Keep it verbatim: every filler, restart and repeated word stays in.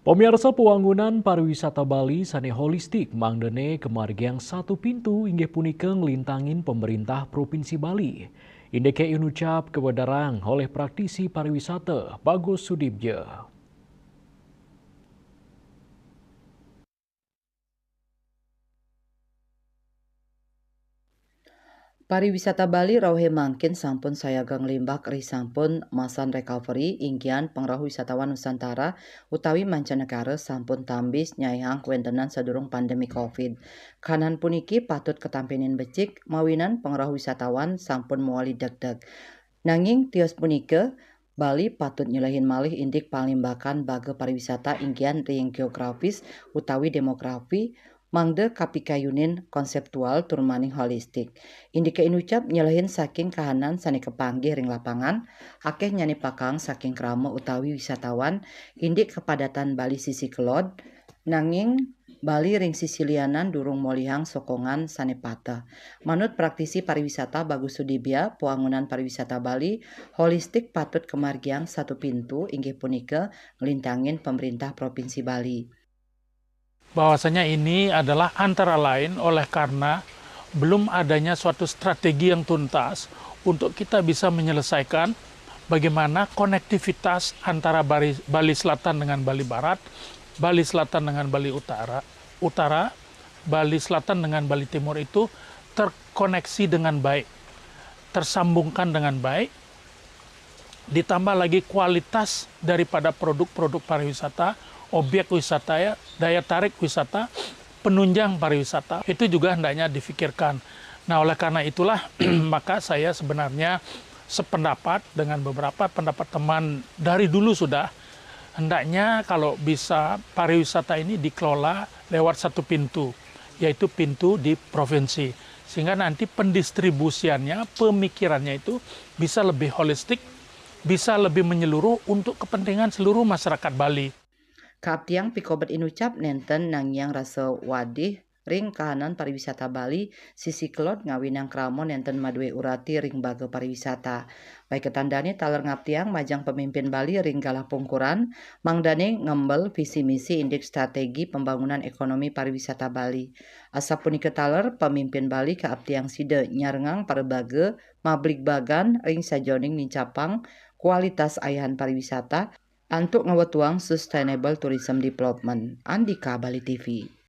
Pamiarsa, pawangunan pariwisata Bali sané holistik mangdané kamargiang satu pintu inggih punika nglintangin Pemerintah Provinsi Bali. Indike inucap kawedarang oleh praktisi pariwisata Bagus Sudibja. Pariwisata Bali rauhé mangkin sampun sayaga nglimbak ri sampun masan recovery, inggihan pangrauh wisatawan Nusantara utawi mancanegara sampun tambis nyaihang kawéntenan sadurung pandemi covid. Kahanan puniki patut katampénin becik, mawinan pangrauh wisatawan sampun mawali degdeg. Nanging tios punika, Bali patut nyelehin malih indik panglimbakan baga pariwisata inggihan ring geografis utawi demografi, mangda kapikayunin konseptual tur maning holistik. Indike inucap nyelehin saking kahanan sané kapanggih ring lapangan, akéh nyané pakang saking krama utawi wisatawan, indik kapadatan Bali sisi kelod, nanging Bali ring sisi lianan durung molihang sokongan sané pateh. Manut praktisi pariwisata Bagus Sudibya, pawangunan pariwisata Bali holistik patut kamargiang satu pintu, inggih punika nglintangin Pemerintah Provinsi Bali. Bahwasanya ini adalah antara lain oleh karena belum adanya suatu strategi yang tuntas untuk kita bisa menyelesaikan bagaimana konektivitas antara Bali, Bali Selatan dengan Bali Barat, Bali Selatan dengan Bali Utara, Utara, Bali Selatan dengan Bali Timur itu terkoneksi dengan baik, tersambungkan dengan baik, ditambah lagi kualitas daripada produk-produk pariwisata, objek wisata, ya, daya tarik wisata, penunjang pariwisata, itu juga hendaknya difikirkan. Nah, oleh karena itulah maka saya sebenarnya sependapat dengan beberapa pendapat teman dari dulu sudah, hendaknya kalau bisa pariwisata ini dikelola lewat satu pintu, yaitu pintu di provinsi. Sehingga nanti pendistribusiannya, pemikirannya itu bisa lebih holistik, bisa lebih menyeluruh untuk kepentingan seluruh masyarakat Bali. Kaaptiang pikobet inucap nénten nangiang rasa wadih ring kahanan pariwisata Bali sisi kelod ngawinang krama nénten madué urati ring baga pariwisata. Paiketan dané taler ngaptiang majeng pamimpin Bali ring galah pungkuran, mangdané ngembel visi misi indik strategi pembangunan ekonomi pariwisata Bali. Asapunika taler pamimpin Bali kaaptiang sida nyarengang parabaga mabligbagan ring sajeroning nincapang kualitas ayahan pariwisata antuk ngwetuang sustainable tourism development. Andika Bali T V.